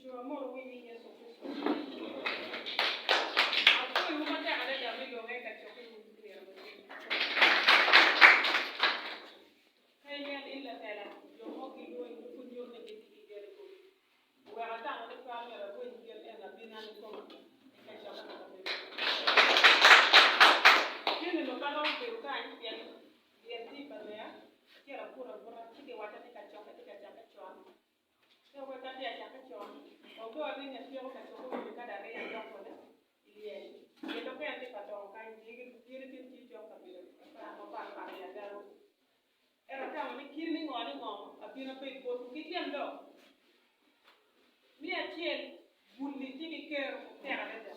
Jo amotowu i nying Yecu Kricito. Apwoyowu matek adada me lwonga i kacokkewu myero me cwiny. Ka ineno in latela, jo mo gilwonyi nyo pud nyuto ni gitye ki gen i komi. Oweko atamo ni pe amyero arweny gen ento abin an kikoma i kacokke me kabedo. Tye nino pe aromo bedo kany pien lyel tye i Baleya, acito abuto abuta ci kiwacca ni kacokke tye ka cakke con. Ka wek atye acakke con, wago aringo atyeko ka coko wiye ka dong aringo adok kwede i lyel. Lyel okene tye ka dongo kany, dyere tye tye cok kabedo mapat pat i agalo. Ento atamo ni kit ni ngo ni ngo abino abed botwu ki tyen lok. Me acel, bul-li tye ki kero matek adada.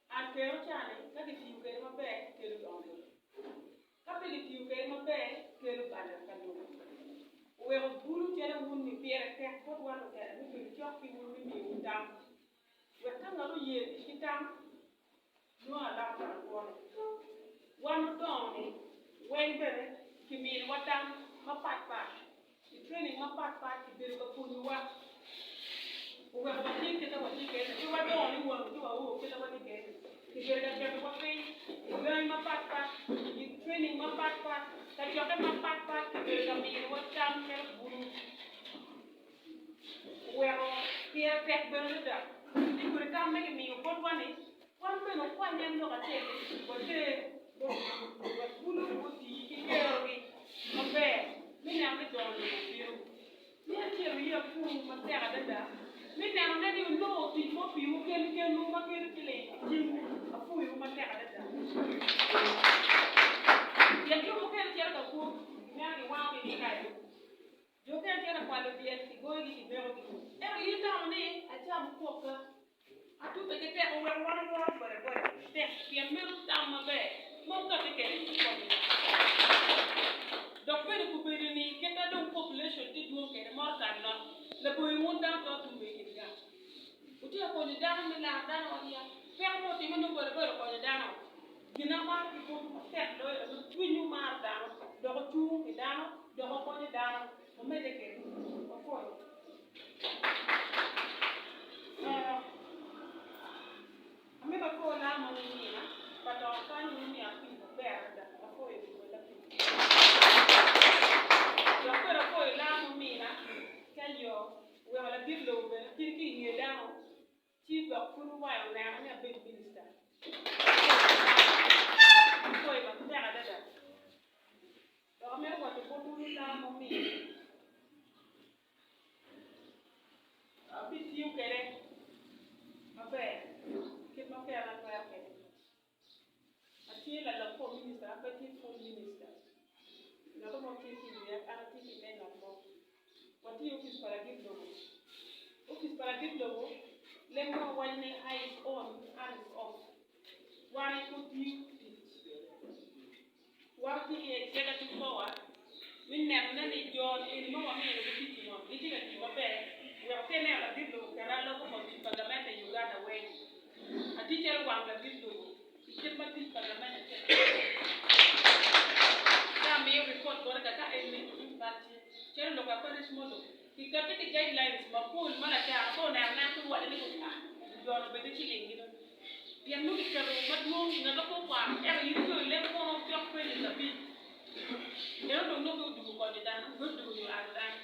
An kero ca-ni ka kitiyo kwede maber kelo dongo lobo. Ka pe kitiyo kwede maber kelo balo pa lobo. Oweko bulu calo wun-ni pire tek bot wan lutela me bedo cok ki wun me miyowu tam wek ka ngat oye tic ki tam nongo alokaloka i kwone. Wan ludongo-ni weng bene kiminiwa tam mapat pat I training mapat pat kibedo ka pwonyowa oweko watye kit ma watye kwede pe wadongo ni wang ci wao kit ma watye kwede kibedo ka ketowa piny i gangi mapat pat i training mapat pat kacokke mapat pat kibedo ka miniwa tam calo bulu oweko pire tek bene adada ni kodi tam ma kimiyo botwa ni wan bene wakwany en lok acel-li water bot bulu wek bulu guti ki kerogi maber me neno ni dongo lobo obino. Me acel wuye apur matek adada me nenone ni wunongo tic mo piwu kenwu kenwu ma kelo ciling i cingwu. Apwoyowu matek adada. Pien jo mukene cito ka kwo, gineno giwangogi ki kayo. Jo mukene cito ka kwalo dyel, kigoyogi, kinekogi. Ento in itamo ni, 'Acam kwokka, atute ki teko wek wan waloro bodaboda tek, pien meno tam maber ma wukati kwede i konyowa. Dok bene gubedo ni kit ma dong population tye dwong kwede motoka nok, labongo wun dano twero tumme i kin gang. Wutye ka konyo dano me laro dano i ot yat. Peko mo otimme nongo bodaboda okonyo dano. Gin amaro ki botwu matek loyo aye ni cwinywu maro dano, dok wucung pi dano, dok wukonyo dano. Wumedde kwede. Wapwoyo. Amito apwo laa ma wumina pa dongo kany wumiya pii maber adada. Apwoyo pi wella pii. Dok bene apwoyo laa mumina ki ayo oweko ladit lobo bene kadi ki i nge dano ci dok pud owayo oneno ni abed minista. Apwoyo matek adada. Dok amito waco botwu ni laa mumina Abitiyo kwede maber kit ma kerona twero kwede. Atye lalok kor minista, pe atye full minista. Ngat mo tye ki i wiya, an atye ki i te ngat mo. Watye i opic pa ladit lobo. Opic pa ladit lobo leb mo waco ni eyes on, hands off. Wan aye pe watiyo tic. Watye ki executive power me nenone ni jo eni ma waminogi tic i ngom gitye ka tic maber wek ka ineno ladit lobo oketa aloko kom tic pa gamente i Uganda weng. Atye calo wang ladit lobo i kit ma tic pa gamente tye ka kwede. Ka amiyo report bote kaka eni bal tye calo lok pa parish modo kikati ki guidelines mapol ma lacaro ka oneno anena ci owaco ni ah joni obed ciling gi dong. Pien nongo kiketo madwong, ngat ma pe okwano, ento in icoyo leb munu cok pages abic, eno dong nongo pe odwogo konyo dano, pe odwogo nyo laro dano.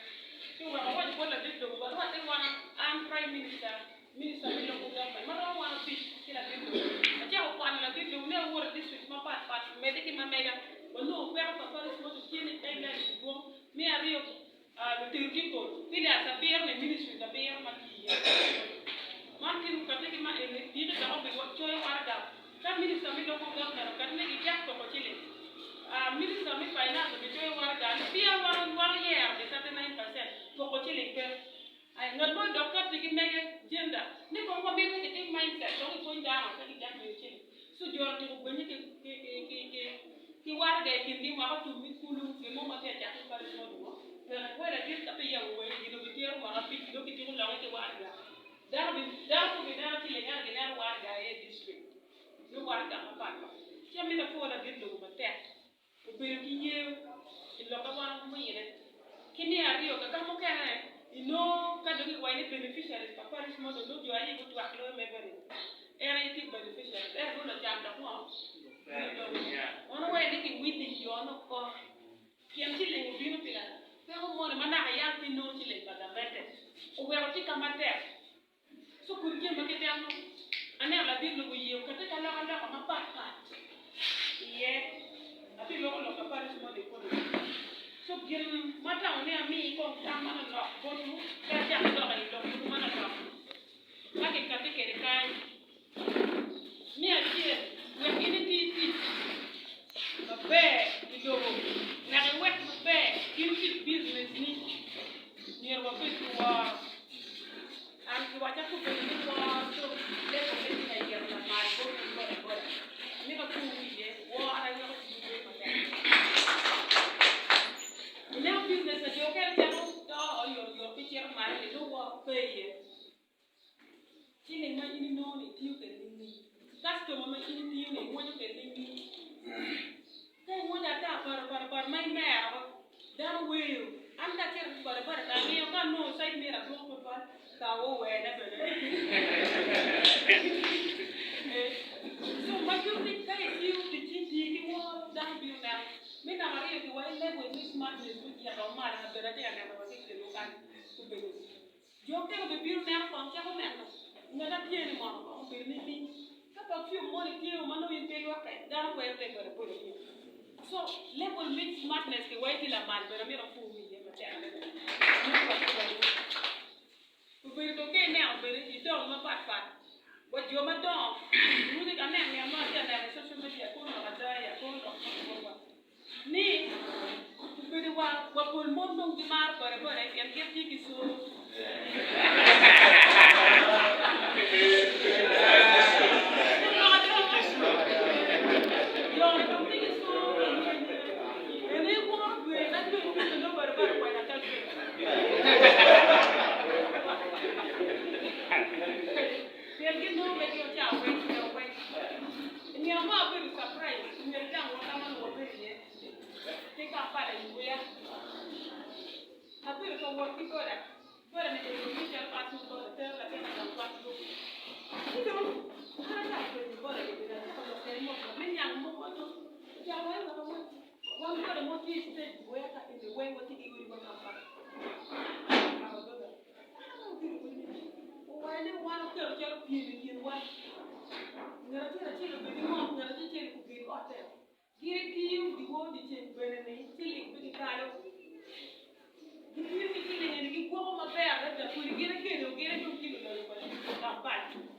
Ci oweko awaco bot ladit lobo wa rwatte wan an prime minister, minister me local government ma romo wan abic ki ladit lobo. Acako kwano ladit lobo ni awoto i district mapat pat omedde ki ma mega, wanongo peko pa parish moses tye ni guidelines dwong, me aryo Lutel kikol, pillars abiro-ni ministries abiro ma tye iye. Man kit okati ki ma eni diki dok obi coyo waraga ka minister me local government okati ni gicak toko ciling. Minister me finance obi coyo waraga ni peya wan oyero di 39% toko ciling pe. Ngat mo dok kati ki mege gender ni kong wamito ni kitim mindset dok kipwony dano ka gicak miyo ciling. Ci ojoro tyeko gwenye ki waraga i kingi mwaka otum mi kulu gin mo ma tye acakki i parish mo dungo peke wai ladit ka pe iyabo wangi gin obitero mwaka abic dong kityeko loke ki waraga dano pe obineno ciling ento gineno waraga aye i district nyo waraga mapat pat ci amito apwo ladit lobo matek Obedo ki yeyo i lokke wan wumine. Ki me aryo, kaka mukene Inongo ka dong iwaco ni beneficiaries pa parish model nongo jo aye gutwak loyo mege-ni en aye tye beneficiaries ento nongo lacam dok ngo? Wan wawaco ni ki weeding jo-ni oko pien ciling obino pi peko moni ma naka yam pe inongo ciling pa gamente oweko tye ka matek. Co kodi jami ma kit eno, aneno ladit lobo oye okette ki alokaloka mapat pat iye. Abiloko lok pa parish moni i kodi. Co gin ma atamo ni ami kong tam manonok botwu pe acak dok i lok mogo manonok ma kikatti kwede kany. Me acel, wek in iti tic maber i lobo, wek iwek maber in tic business ni, myero wabed ki woro. An kiwacca kobedo ni woro dong level me tye ka yito lamal bot wun boda boda. Amito akur iye, woro aye weko ticwu bedo matek. Ineno business pa jo okene cako to oyotoyot ki cito malo ni nongo woro pe iye. Ciling ma in inongo ni itiyo kwede nining? Kastoma ma in itiyo ni imwonyo kwede nining? Ka imwonyo ata paro paro paro ma imero woko, dano weyo. An ka acito ki boda boda ka angiyo ka anongo cait myero adwok tutwal ka owene bene. So ma nyuto ni ka itiyo ticci tii ki woro dano bino neno. Me namba aryo kiwaco level me smartness ocito malo kabedo atye ka neno wa ki i kinwu kany obedo. Jo mukene obibino neno kong cako neno ngat a tye ni mono kong obedo nining. Ka perfume moni tye ma nongo in pe ilwokke, dano kwero te boda boda ni. So level me smartness ki wai tye lamal bene amito apur iye matek adada. Obedo dong ka ineno bene i town mapat pat wa jo madongo rude aneno nino mo atye ka neno i social media kono lok ada ya kono lok goba. Ni obedo wa wa pol mon dong gimaro boda boda pien gin tye ki soo. Jo-ni dong tye ki soo eni ikwongo dwe ka dwe otuco nongo boda boda okwanyo ata dwe. Pien ginongo megi ocawa weng nino weng. I nino mo abedo surprise i nget gang wa ka ma onongo wabedo iye ki Kampala i Buya. Abedo ka wot ki boda, boda ni obedo me calo passing boda tero latin i gang kwan dwogo. Ci dong an acako penyo boda ni bene acako lok kwede mot mot me niang mogo ma dong ocako wai wek awoti. Wan boda mo tye i stage Buya ka eni weng watye ki odi wa Kampala. Our boda. Owaco ni wan oketo calo pyem i kinwa, ngat acel acel obed ki ngom, ngat acel acel oger otte. Gin gitiyo dyewor dyeceng bene-ni ciling pe gikalo. Gitiyo ki ciling eni gigwoko maber adada kodi gin akelo gin aye dong tye luloyo pa kampany.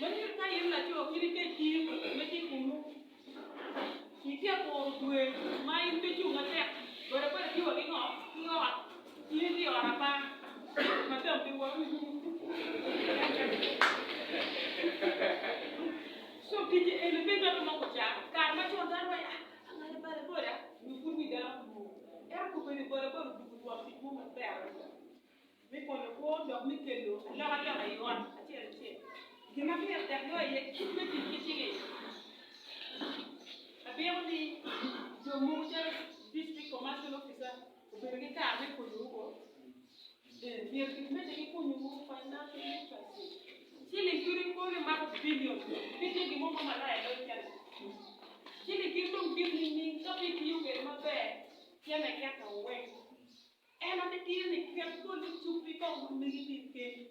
Ma nyuto ka in laco kadi ka itiyo ma itye kunu, itye ka kuro dwe ma in pe icung matek, bodaboda tye wa ki ngo? Ki ot. In itye i ot apar, madam pe woto. So tic eni pe ngat mo gucako. Kare macon dano waco ah, angalo bodaboda nyo pud wi dano two. Ento kobedo bodaboda odwogo twon tic mo maber adada. Me konyo kwo dok me kelo alokaloka i ot acel acel. Gin ma pire tek loyo aye kit me tic ki ciling. Abiko ni jo mogo calo District Commercial Officer obedo ki kare me pwonyowu ko. Ee, myero gimedde ki pwonyowu financial literacy. Ciling kadi koni mako billion, pe tye gin mo ma malaya loyo cente. Ciling kadi dong dit nining ka pe itiyo kwede maber, cente keto weng. En aye tye ni ket kodi cukki kong ma megi tin keni,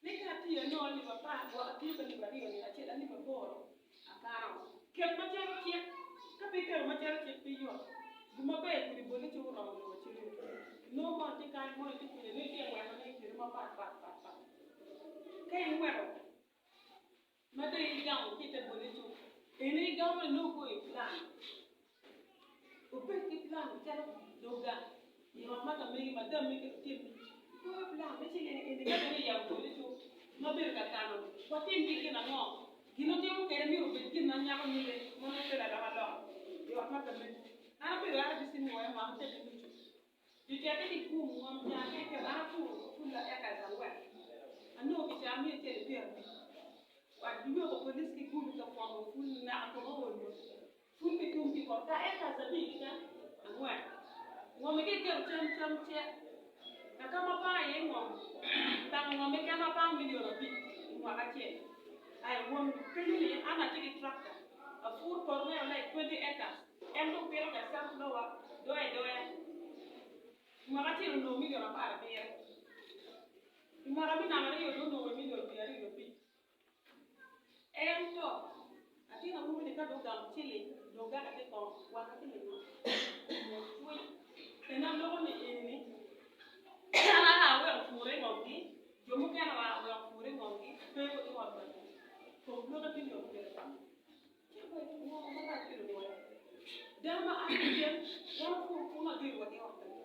ni ka atiyo anongo alip apar gwok atiyo ki alip aryo nino acel alip aboro akano. Ket macalo cik, ka pe iketo macalo cik pe yot. Gin maber kodi boti ci oromo lobo acel-li. Nongo moni tye kany, moni tye kwija, nongo itye ka wekone i kine mapat pat pat pat. Ka iweko ma dong igamo ki ite boti cuk, eni igamo ni nongo ogoyo plan. Wubed ki plan calo doga i ot ma ka megi madam me keto timmi. Goyo plan me ciling eni ka dong iyabo boti cuk ma bedo ka kano ni watim ki gin ango? Gin otimo kwede myero obed gin ma nyako nyige ma nongo kelo alokaloka i ot ma ka megi. An abedo RDC me waya mwaka acel ki nucu. Gikete ki gum ngom nya ki kiketo an apuro pul acres angwen anongo kicaa miya acel ki pyerabic wa giweko police ki gulu ka pwono pul naka kong oolo Pud pi tum pi poto ka acres abic keken angwen. Ngom ki iketo cam cam cek. Kaka ma apanga iye ngom, tango ngom keken ma apanga milion abic i mwaka acel. Aye won penyo ni an atye ki tractor, apuro poto meno like 20 acres, en dong pito ka sunflower doyo adoya. I mwaka acel onongo milion 17. I mwaka me namba aryo dong onongo milion 25. Ento, atin awobi-ni ka dong ogamo ciling, dong gak ite kong, wanga ciling mo, onongo cwiny. En aloko ni eni-ni, an aa aweko pure i ngomgi, jo mukene oa oweko pure i ngomgi, pe i ot bene, kom lwake milion pyeraboro. Ci awec ngo marac ki lulwoya? Dano ma a ki cen, wan opur pur mager wa ki ot bene.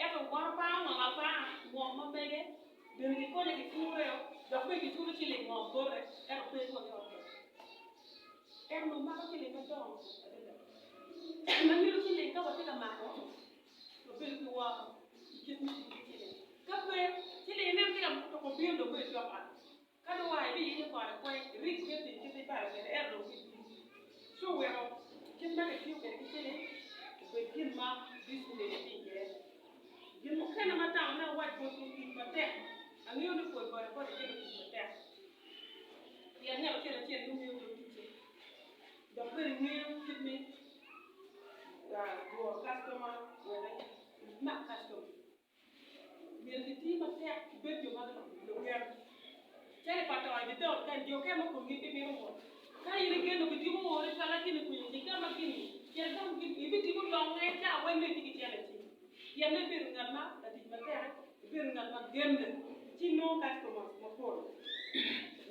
Ento wan opango ngom apanga, ngom ma mege, bene kikonye ki pureo, dok bene kiculo ciling ngom bote, ento pe wa ki ot bene. En onongo mako ciling madongo adada. Ma nyuto ciling ka watye ka mako, wabedo ki woro i kit me tic ki ciling. Ka pe, ciling ineno tye ka tuko bino dong bedo cok ot. Ka dong oa ibiyenyo kore kwe, irik kit i kit ibalo kwede ento dong pe itiyo. Ci oweko kit ma kitiyo kwede ki ciling obed gin ma discipline tye iye. Gin mukene ma atamo ni awac botwu tic matek, angeyo ni pol boda boda kelo tic matek pien ngat acel acel nongo ngeyo dog ticce dok bene ngeyo kit me dworo kactoma wek imak kactoma. Myero giti matek gibed jo ma lugen. Calo i pa to i dye taun kany, jo okene ma komgi pe mito wot. Ka in igeno gitiko ori cwala gin i kwinyo ci gama gin-ni, cit igam gin-ni, ibitiko longe ca weng nongo itye ki cente i cingi. Pien nongo ibedo ngat ma latic matek, ibedo ngat ma genne, ci inongo customers mapol.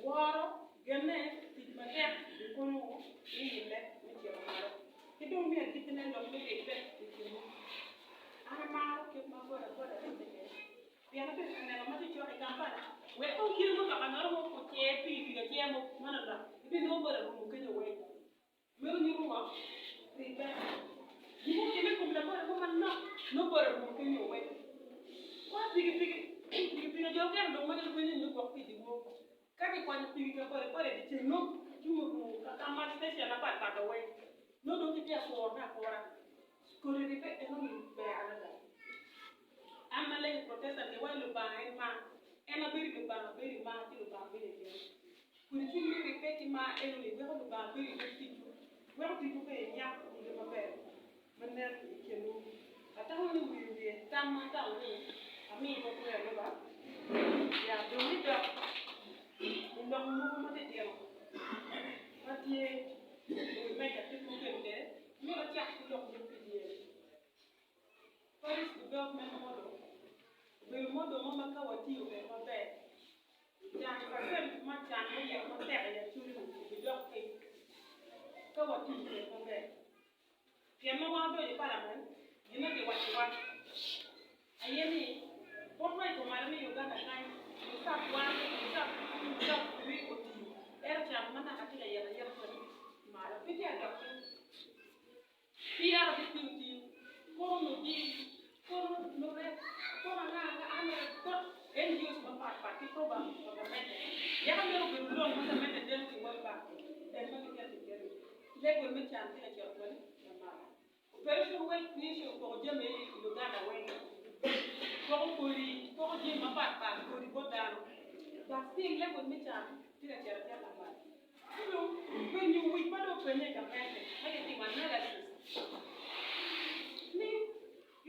Woro, genne, tic matek bikonyowu me yelle me cito malo. Ki dong me agikkine lok me ribbe i kinwu. An amaro kit ma boda boda ribbe kwede pien abedo ka neno ma cocok i Kampala. Wek kong kit mutoka ma romo ocer pikipiki acer mo man olok, ibinongo boda orumo kenyo weng. Meno nyuto ngo? Ribbe. Gin mutimme i kom laboda mo manok nongo boda orumo kenyo weng. Kwa pikipiki, pikipiki jo okeno dong ma gilwenyo nyo gwok ki i dyewor. Ka kikwanyo pii ka boda boda i dyeceng nongo cung orumo ka ma citecen mapatpat weng nongo dong kitye ka kurone akura. Kodi ribbe enoni ber adada. An ma alego i Protestant giwaco ni Lubanga en mar. En ma bedo i Lubanga bedo i mar ci Lubanga bedo i yen. Kodi cwiny me ribbe ki mar enoni weko Lubanga bedo i dog ticwu, weko ticwu bene nyak nyige maber ma nen i kinwu. Atamo ni wiye wiye tam ma atamo ni ami bot wer me ba ya dong ni dok i lok mogo matitino ma tye i wi meja kit ma obedo kwede. Myero acak ki lok me PDM, Parish Development Model, obedo model mo ma ka watiyo kwede maber, can pacent ma can muyito matek i Acholi-ni obidok piny ka watiyo kwede maber. Pien ma wan wadonyo i palament, gin ma kiwacciwa aye ni botwa i kumalo me Uganda kany, reserve one, reserve two, reserve three otiyo ento can ma naka tye ka yito ayita kwede malo pe tye ka dok piny. PRDP otiyo, kono nuding, kono nurep, kono anga anga, anga kot NGOs mapat pat ki program pa gamente. Yaka meno obedo loan ma gamente deno ki World Bank en ma gitye ka tic kwede-ni. Level me can tye ka cito kwede lamalo. Operation Wealth Creation opoko jami i Uganda weng. Poko kodi, poko jami mapat pat kodi bot dano. But still level me can tye ka cito acita lamal. Ci dong penyo wic ma dong openye i gamente ma gitimo analysis ni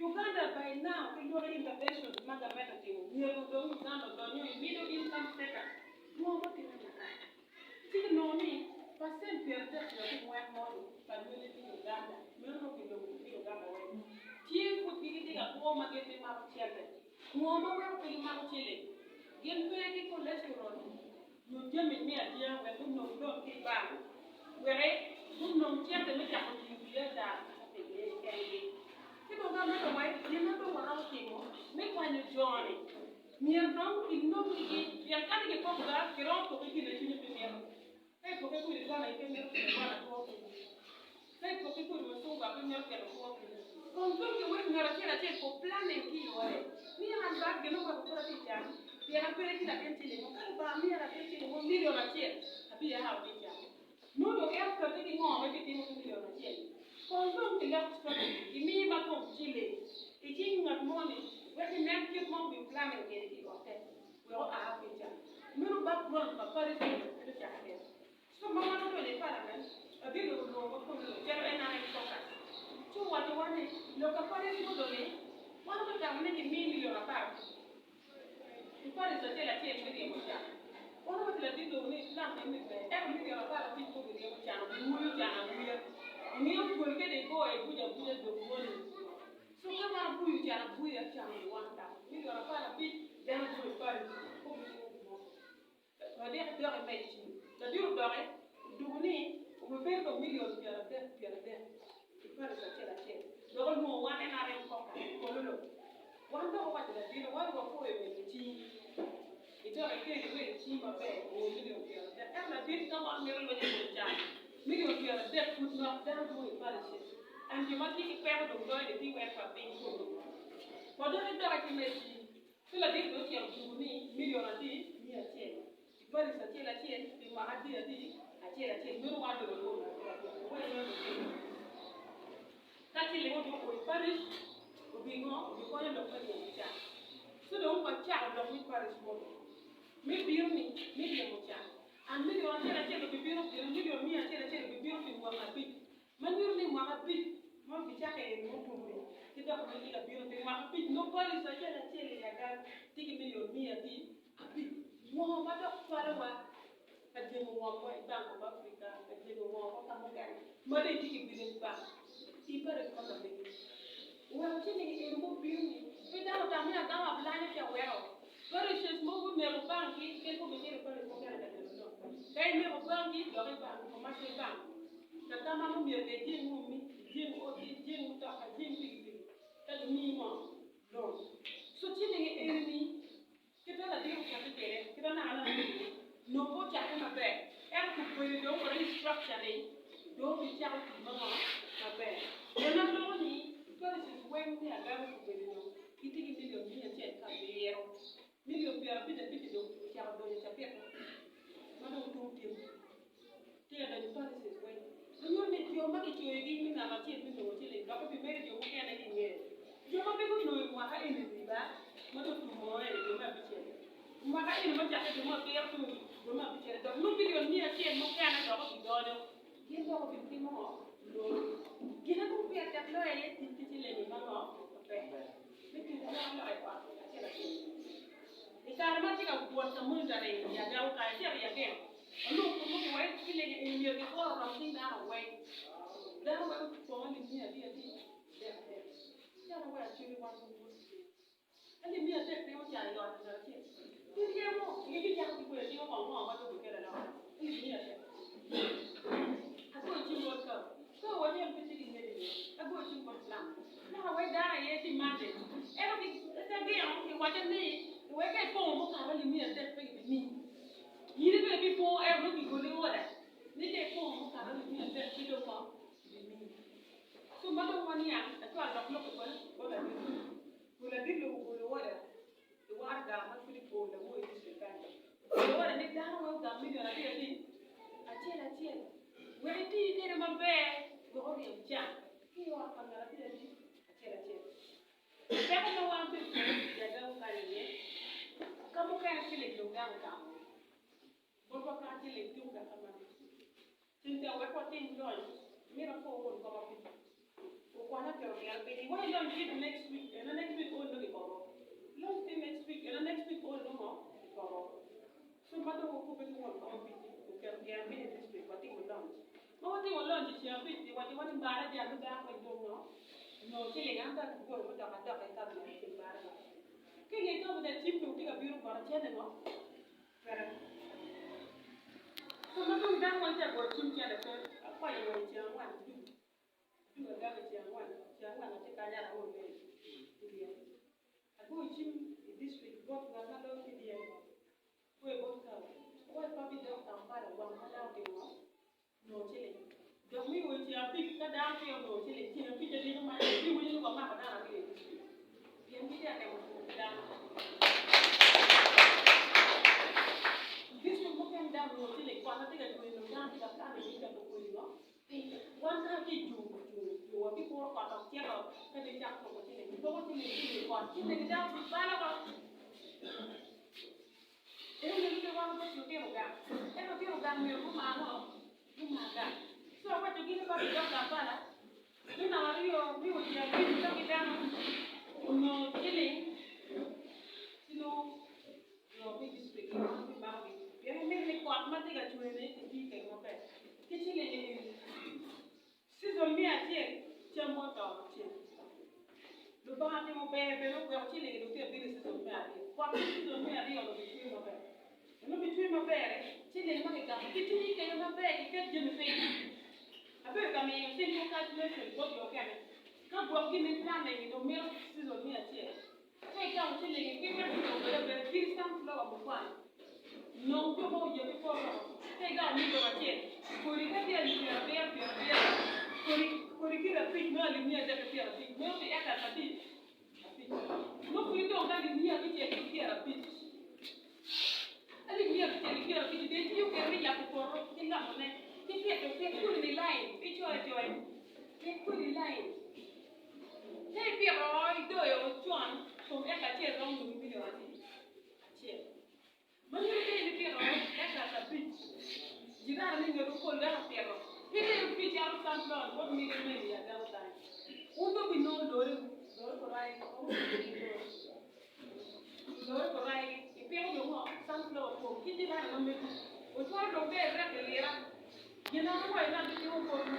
Uganda by now ki lwaki interventions ma gamente otimo myero dong Uganda odonyo i middle income status. Ngo mutimme makar? Ci kinongo ni pacent 39 moni pa lwele me Uganda, meno nongo kilobo me Uganda weng, tye pud gitye ka kwo ma gin pe mako cente. Ngo ma weko pe gimako ciling? Gin pe ki cholesterol nyo jami me atinga wek gunong loan ki i bank wek gunong cente me cako tiyo biacara pigi kengi. Ci dong ka meno weng, gin ma dong waromo timo me kwanyo jo-ni Myero dong kinongigi, pien ka ni gipoko ga, kiromo poki gin ma cwinyi pe mito. Ka ipoke kodi gwana in pe imito keto gwana kwo kenyi. Ka ipoke kodi mucungwa pe imito keto kwo kenyi. Kong dong kiwek ngat acel acel po planning ki i ode ni an ba gin oweko pud atye can pien ape ki latin ciling mo. Ka Lubanga miya latin ciling mo milion acel, abiya ki i can. Nongo dong en okati ki ngo ma ebitimo ki milion acel-li. Kong dong kilok strategy, gimiyi ma kom ciling i cing ngat moni. Wek inen kit ma obi planning kwede ki i otte wek oa ki i can. Meno background pa parish en ocako kwede. So ma wan odonyo i parliament, Abilo olwongo wa kunu calo NRM caucus ci owaco wa ni lok pa parish modo ni wan watamo ni kimi milion 15 i parish acel acel me ryemo can. Wan owaco ladit lobo ni plan eni ber ento milion 15 pe obiryemo can obiwuyo can awuya. Ingeyo twol kede igoyo ibuco abuca dong moni. So ka wan abuyo can abuya can obiwang dako milion 15 dano dong i parish pe obitimo gin mo. Ladit dok imed cim. Ladit odoki odwogo ni obibedo dong milion 30 30 i parish acel acel. Dok olwongo wan NRM caucus i Kololo. Wan dok owaco ladit wan wapwoyo medo cim. Idok ikeli imedo cim maber oo milion 30. Ento ladit ka wan mito lweny i kom can, milion 30 pud nok dano dwong i parishes and jo ma tye ki peko dong loyo ni tye wek pa piny kunu. Wadok idoki ki med cim. Ci ladit bene ocito odwogo ni milion adi 100 i parish acel acel pi mwaka adi adi acel acel meno wan dong wagolo ka ciling odwogo i parish obingo obikonyo lok me ryemo can ci dong wacako lok me parish mogo me bino ni me ryemo can and milion acel acel obibino milion 100 acel obibino pi mwaka abic Ma nyuto ni mwaka abic ma obicakke i mutum-mi ki dok ma tye ka bino pi mwaka abic nongo parish acel acel i Agag tye ki milion 500. Ngo ma dok cwalowa ka jengo ngomwa i Bank of Africa, ka jengo ngomwa ka mukene ma dong itye ki village bank i parish ma ka megi? Oweko ci ni eno mubino-ni pe dano otam ni agamo ablanya ci aweko. Parishes mogo guneko bank-gi kadi gubicito i parish mukene ka neno lok. Ka ineko bank-gi dok i bank, commercial bank. Ka mano myero ka ijing ngommi, ijing oti, ijing mutoka, ijing pikipiki ka gimiyi ngo? Loan. So ciling eni kite ladit okati kwede kite naka naka nongo pe ocakke maber ento kobedo dong wa restructuring dong obicako tic ma ngo? Maber. Pien aloko ni parishes weng me agama kobedo dong gitye ki million 100 ki abiro, million 55 dong ocako donyo cabit ma dong tung tim. Tye ka donyo i parishes weng. Ma nyuto ni jo ma kicoyogi me ngat acel me nongo ciling dok obimedo jo mukene ki i ngeye. Jo ma pe gunongo i mwaka eni-ni ba, ma dong otum oo eni dwe me abicel. I mwaka eni ma ocakke dwe me abiro tung i dwe me abicel dok nongo milion 100 mukene dok obidonyo. Gin dok obitimo ngo? Loan. Gin ma dong pire tek loyo aye tic ki ciling-ngi ma ngo? Maber. Me keto alokaloka i ot acel acel. I kare ma atye ka wot ka monitoring i Agago kany, acito i Ageo. Onongo kun nongo giwaco ci lege eni myero gikor orom cing dano weng. Dano weng opongo alip 200 adek adek. Ci an aweko acwiny wan wun wot i cwiny. Alip 300 pe ocano i ot ngat acel. Ki ryemo, nge gicako ki kweyo timo kong ngo ma dong bikelo aloka. Alip 300. Agoyo cim bot ka. Ka owaco en pe tye ki ngec iye. Agoyo cim bot Lam. Naka wek dano aye tye mandate. Ento ki gino kiwaco ni wek ka ipongo mukato alip 300 pe gibimiyi. In bene ibipo ento nongo kigoli order ni ka ipongo mukato alip 300 ci dong ngo gibimiyi. So ma dong waniang acwalo dok lok bot ladit lobo. Kun ladit lobo ogolo order i waraga ma pud ipol lawor i district kany. Ogolo order ni dano weng ogam million aryo adi? Acel acel. Wek iti kwede maber wek oryem can ki i ot pa ngat acel adi? Acel acel. Peko ma wan bedo kwede i agago kany aye, ka mukene ciling dong dano ogamo botwa kaka ciling tuko ga ka magi. Cynthia wek watim lonc, mito apwo won kom apic okonya keto gire piny iwaci lonc tye next week ena next week ol nongo ikobo lonc tye next week ena next week ol nongo ikobo so ma dong wakubbe ki won kom apic oketo gire piny i district watimo lonc. Ma watimo lonc i ceng abic-ci, wacowa ni mbara jal me dano weng dong nongo nongo ciling an dong agoyo mutoka adok i cabinet i ceng mbara ba. Ki i nge cabinet cim dong tye ka bino bota cente ngo? Peke. So ma dong dano weng tye ka goyo cim cente pe, akwanyo wa i ceng angwen adugo, adugo agaga i ceng angwen, ceng angwen atye kany an aol mere i dyere. Agoyo cim i district bot ngat ma loyo PDM Kwe bot Kawa, Awaco pe abidok Kampala wang ma dano otimo ngo? Nongo ciling. Dok mi oyo ceng abic ka dano peya onongo ciling, ceng abic adiko ma en biwinyo ni wamako dano aryo i district pien gitye ka temo tuko ki dano. District mukene dano onongo ciling kot tye ka cwer nongo dano tye ka kano i ka kweli ngo piny. Wan kany tye i jung jung jung wabikuro kot dok cito ka dong icako tuko ciling. Gipoko ciling ki i kot, ciling dano balo oko. Ento meno pe wan bot lutino gang. Ento lutino gang myero gumar ngo? Gumar gang. So awaco gin ni ka gidok Kampala, me namba aryo me wiye abic ka ki dano onongo ciling ci nongo jo me district gi bimako gi pien gimito ni kot ma tye ka cwer ni kiti kwede maber ki ciling eni Season me acel cam oto cen. Lubanga timo ber bene oweko ciling dong tye ka bino i season me aryo. Kot me season me aryo dong bicwe maber. Dong bicwe maber ciling ma kigamo kitii kwede maber kiket jami piny. Abedo ka miyo simple calculation bot jo mukene. Ka gwok gin me planning dong mito season me acel. Ka igamo cilingi ki wek gidong kwede abeda kit sunflower mukwano, nong jo ma oyebi i poto. Ka igamo milion acel, kodi ka tye alip pyerabiro pyerabiro, kodi kodi kilo abic nongo alip miya adek ki pyerabic, meno pi eka adi? Abic. Nongo pud idong ki alip miya abicel ki pyerabic. Alip miya abicel ki pyerabic dong itiyo kwede me yabo poto ki lomone, ki pito pit kodi ni lain, icoyo acoya, pit kodi lain. Ka ipito idoyo con kom eka acel romo nongi milion adi? Acel. Ma nyuto ka in ipito eka abic, jirani me ngetu pol dano opito. Pite abic calo sunflower bot mege meni i agako kany. Wun dong wubinongo lori lori kurai lori kurai ipito dong ngo sunflower pong ki jirani ma megi. Ocwalo dong ber irek ilira. Gin ma guwaco ni abitimo botwu,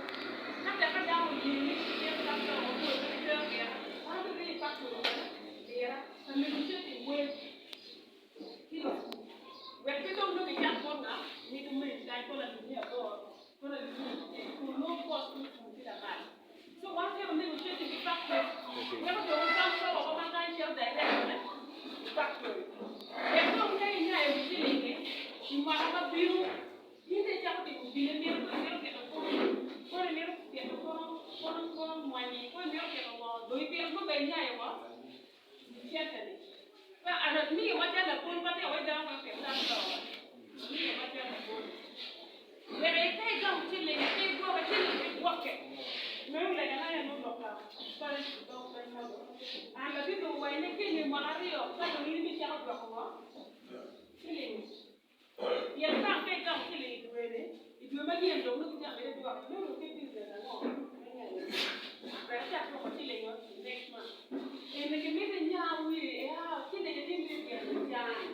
ka tek ka dano oye ni gityer sunflower mapol pe gitero lira, an abiriyo i faktori bene lira ka negotiating wel ki lupur wek pe dong nongo gicat bot nga mito meni kany kono alip miya aboro kono alip miya acel kun nongo cost me pur tye lamal. So wan myero negotiating ki factory weko dong sunflower wa ma kany cito direct bene i factory wek dong ka inyayo wi cilingi i mwaka ma bino In dong icako timo gin imito, kono imito pito kono, kono imito pito kono, kono kono mwanyi, kono imito pito ngo, dong ipito nongo bene inyayo ngo cente-ni. Ka amiyo macalo labol pe atye awaci dano weng opit sunflower, amiyo macalo labol. Wek ka igamo ciling pe igwoke, ciling pe gwokke. Meno legana aye nongo lok pa parish dog piny mogo. An ladit dong owaco ni ki inge mwaka aryo ka dong in ibicako dwoko ngo ciling. Pien ka pe igamo ciling i dwe-ni, i dwe manyen dong nongo gitye ka mede dwoki, nongo dong tye business ango me nyayo ni wek icak dwoko ciling-o i next month. Eni gimito inya wii ea ciling tye me ryemo can,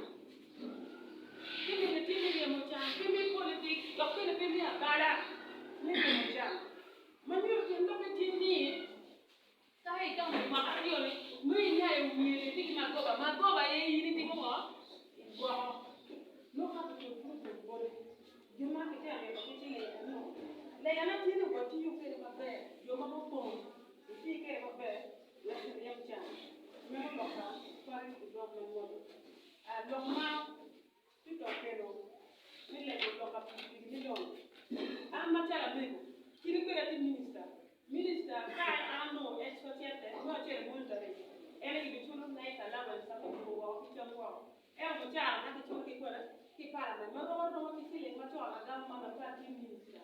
ciling tye me ryemo can pe me politics dok bene pe me abala me ryemo can. Ma nyuto tyen lokke tye ni Ka igamo i mwaka aryo-ni, nongo inyayo wiye ni itye ki magoba. Magoba aye in itimo ngo? Igwoko. Nongo ka kiculo pud opong boti. Gin ma kitye ka mito ki ciling eno, legana tye ni watiyu kwede maber, jo ma gupong iti kwede maber wek kiryem can. Meno lok pa Parish Development Model. Lok ma Peter okelo me lego lok pa pikipiki me loan. An macalo amego, kadi bed atye minista, minista ka an anongo extra cente nongo acito i monitoring, en aye gibiculo night allowance ma kituko woko ki cam woko. Ento mucara na kiculo ki kwene? Ki i parliament ma rom aroma ki ciling ma con agamo ma nongo pe atye minista.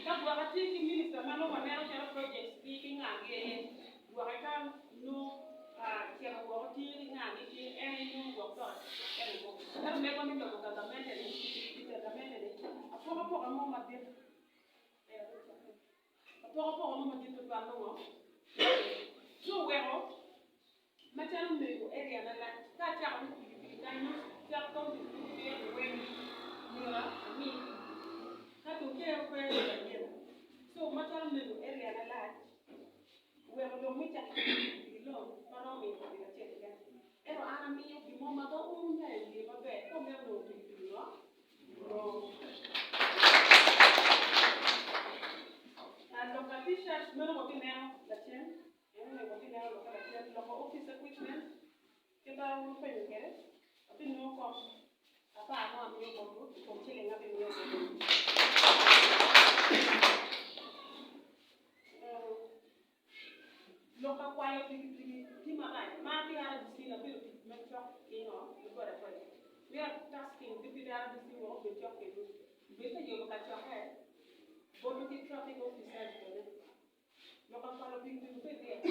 Ka gwok atye ki minista ma nongo waneno calo projects gi ki nga gi aye gwoke ka nongo cito woko tye ki nga gi tye en aye nongo gwok dok ento ento megwa me lobo gagamente ni i gagamente ni apokapoka mo madit apokapoka mo madit tutwal nongo ci oweko Macalo mego area na lac, ka acako ni pikipiki kany nongo cak counties ducu pire weng myero ami pikipiki ka dong kero pe ka yelo so macalo mego area na lac oweko dong me cako pikipiki long pe aromo miyo pikipiki acel keken ento an amiyo gin mo ma ka un wunyayo wiye maber ka wumito nongo pikipiki ngo nongo. Lok pa t-shirt meno wabineno lacen. En onongo watye neno lokke lacen, loko office equipment, kit ma wun wupenyo kwede, abinongo kom apar mo amiyo botwu i kom ciling abimiyo botwu. Lok pa kwayo pikipiki tye marac. Ma atye RDC abedo tic me cok ki ngo ki boda boda. We are tasking deputy RDC wek obed cok kwedwu. Bed ka yubo kacokke botwu ki traffic officers bene. Lok akwalo pikipiki obed ryek.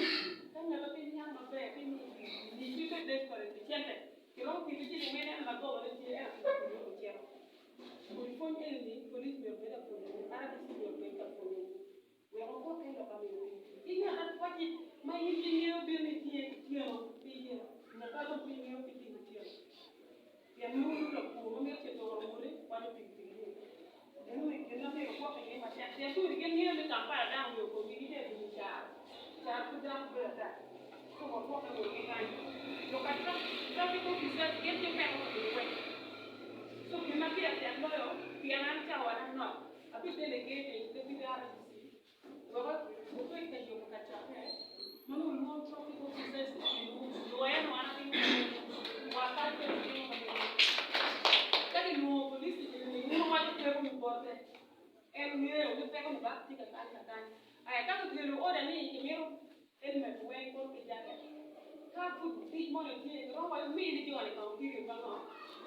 Ka ngat ma pe niang maber pe miyi pikipiki, miyi pe ibed desperate pi cente. Kiromo pito ciling ma ineno lagobone tye ento pikipiki dong ocito. Kodi pwony eni-ni police myero obed ka pwonyowu, RDC myero obed ka pwonyowu wek wugwokke i lok ka miyo pikipiki. Ki ngat ma wacci ma in pe ingeyo bino ni itinge otyeno pe iye, ngat ma dong pe ingeyo pe tingo otyeno. Pien nongo nongo lapur ma mito cito oro wode kwanyo pikipiki ni eno ni gin ma myero ogwok iye matek pien kodi gin ngeyo ni Kampala dano omiyo komgi gitye ka dwogo i caro, caro pud dano bedo ata so wagwokke wunu ki kany. Lok ka traffic officers gin tye peko kabedo weng so gin ma pire tek loyo pien an cawa na nok abi delegating deputy RDC Wek wubed ka yubo kacokke ma nongo wulwongo traffic officers i kinwu, lwoya nongo an atimo wa kadi bed atimo ma nining. Ka gilwongo police i kinwu, wun wuwaco pekoni bote, en ngeyo ni pekoni ba tye ka kany kakany. Aya ka gikelo order ni kimito helmet weng kono ki jacket, ka pud dic moni tye, giromo waco mini joni kong period ma ngo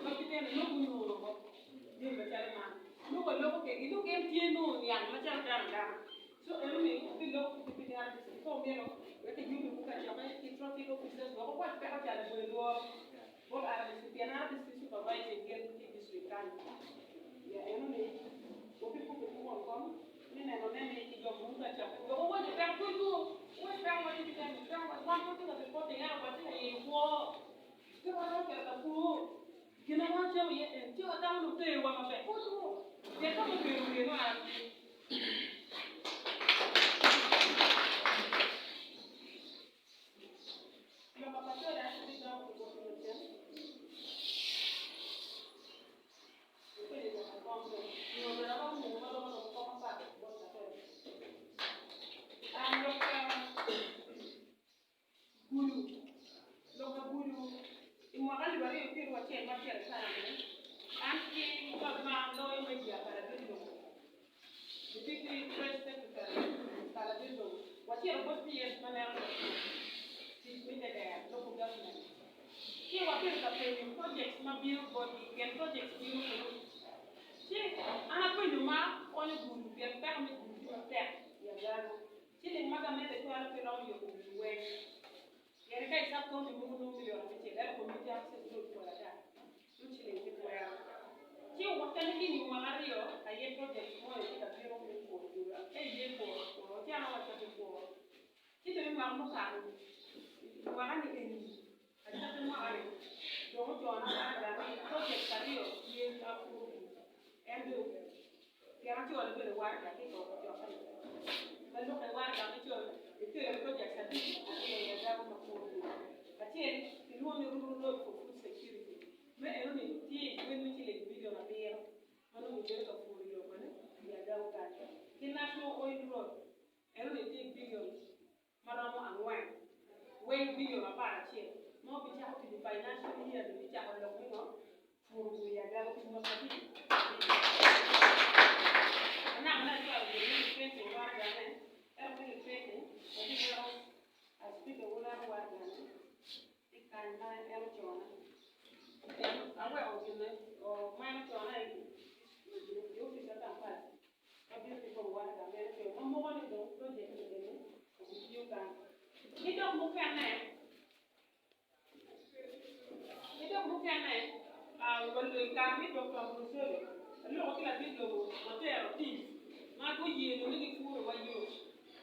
ma gitemo nongo gunongo woko jami macalo man. Nongo waloko kwedgi nongo gin tye nongo oniang macalo dano adana. So eno ni abiloko ki deputy RDC ka omito wek kiyubbi wu kacokke ki traffic officers wek wukwany peko ca labongo lworo bot RDC pien RDC supervising gin ki district kany. Ya eno ni wabikubo ki won kom me neno ne ni kijobo wu kacokke wek wuwaco peko pud wu wuwac peko watye ki jami peko wan watye ka reporting ento watye ka yenyo kwo. Pe waromo cito ka pur. Gin ma wan camo iye en, ci watamo ni oterwa maber. Pud wo, pien ka mubedo wiye nongo an tye. Lok pa Pacoda bidoko ki boti lacen. Ipenyo lok pa kom bene. Nyo bene aromo miyo ma romo romo kom mapat bot Pacoda. An lok pa Gudo. Lok pa gudo i mwaka alip aryo ki pyeracel ma acel kare-ni, an ki ma loyo media pa ladit lobo, Deputy Press Secretary pa ladit lobo, wacito bot PS ma neno lok kom tic me tedero, local government, ci wabedo ka penyo projects ma bino botgi pien projects bino kunu. Ci an apenyo ma konyo gudo pien peko me gudo tye matek i Agago. Ciling ma gamente cwalo pe romo yubo wi weng. Pien ka i sub county mogo nongo milion abicel ento community access road pol ata nongo ciling pe twero. Ci owaca ni ki inge mwaka aryo aye project moni tye ka bino me puro gudo ka iye puro puro ci an awaca pe puro. Ci dong i mwaka mukato mwaka ni eni acakki mwaka ni dong ocona waraga ni project aryo tye ma puro gudo en dong Pien acwalo bene waraga ki i kom cokke ma lukke waraga me coyo ikelo projects abic aryo i agako ma pur gudo. Acel kilwongo ni Rural Road for Food Security me enoni tye i gwel me ciling milion abiro ma nongo gibedo ka puro yo mene i agako kany ki National Oil Road enoni tye bilion maromo angwen weng bilion 11 ma obicako tic i financial year ni me cako lok me ngo puro gudo i agako pi mwaka adi? Anaka ne acwalo gin me reprinting waraga ne ento me reprinting wabiweko as speaker wuneno waraga ne i kany ma en ocona pien aweko gine ma en ocona i opic ma Kampala. Wabino ki kong waraga meno pe ma moko ni dong project ni eni obitiyo kany. Ki dok mukene, ki dok mukene, i kare me Doktor Brusolo, aloko ki ladit lobo watero team ma guye nongo ni gipuro wa yo.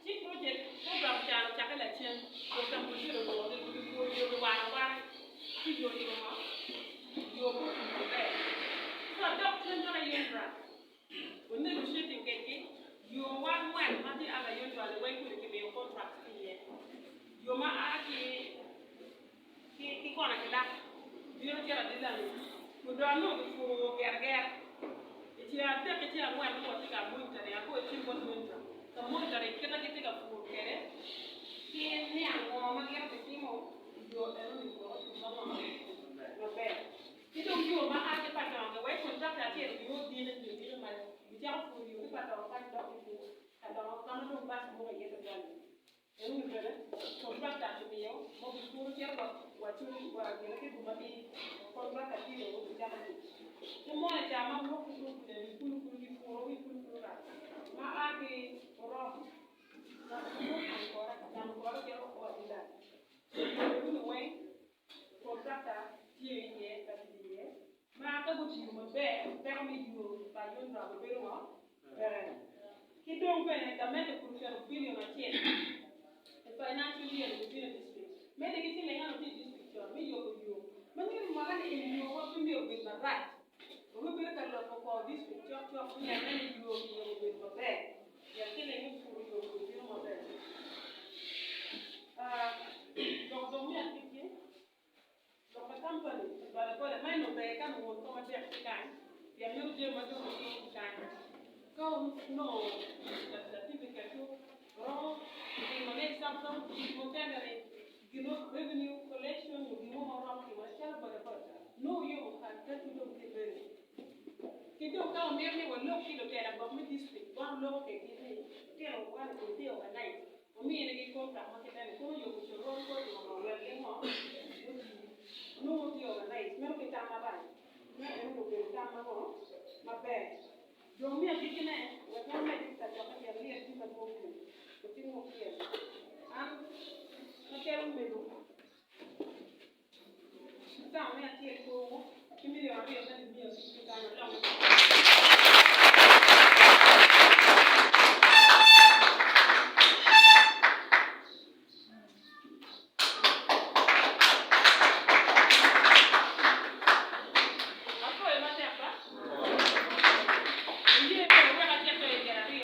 Ci project program ca ocakke lacen, Doktor Brusolo oloko ni gipuro yo giwaro awara ci yo otimo ngo? Yo pe otuc maber. So adok cen dok ayendra. Wa negotiating kedgi yo wa angwen ma tye under usually weng kodi kimiyo contracts ki iye. Yo ma a ki ki kona ki lak bino cito adilani odong nongo kipuro wo gera gera. I ceng adek ki ceng angwen nongo watye ka monitoring agoyo cim bot monitor ka monitoring kit ma gitye ka pur kwede ki niang ngo ma gin obitimo i yo enoni wek otum maber. Ki dong yo ma a ki Patonge wek kontrakta acel obin odine nyo odine malo gicako puro yo ki Patonge kany dok gipuro ka dongo ka ma dong bac moko iye tutwal-li. Enoni bene kontrakta kimiyo ma obipuro cito wa wa cul wa gine ki boma ki kontrakta tye obicako tic. Ki moni ca ma wok ki tung kuca wi kulu kulu gipuro wi kulu kulu rac ma a ki Orom ma wok. maber, peko me yo pa UNRA obedo ngo? Peke. Ki dong bene gamente pud oketo billion acel i financial year ni obino i district. Mede ki ciling eno tye i district con me yubo yo. Ma nyuto ni mwaka ni eni yo wa pe myero obed marac. Wabibedo ka loko kor district cok cok me neno ni yo kiyubo obedo maber. Pien ciling me puro yo obino maber. Ah, lok dong me agikki. Lok pa kampani boda boda ma eno ber ka nongo wot kom adek ki kany pien meno jami ma dong watimo ki kany. Ka wunongo certificate wu wuromo timo ne i sub county tic mukene ni gin mo revenue collection nyo gin mo ma wuromo timo ne calo boda boda nongo wuyubo karatac wu dong tye ready. Ki dong ka wumito ni walok ki lutela gwok me district wan wuloko kedgi ni lutino wan dong tye organize Ominigi kontrak ma kite ni kono yubo coron kor timo ngo wek gin ngo guti nongo tye organize meno pe tam marac meno en onongo obedo tam ma ngo maber dong me agikki ne wek wan med ki kacokke pien lyel tye madwong pii otingo pyem an macalo mego Atamo ni acel korwu ki milion aryo me limiyo ki kany alonge.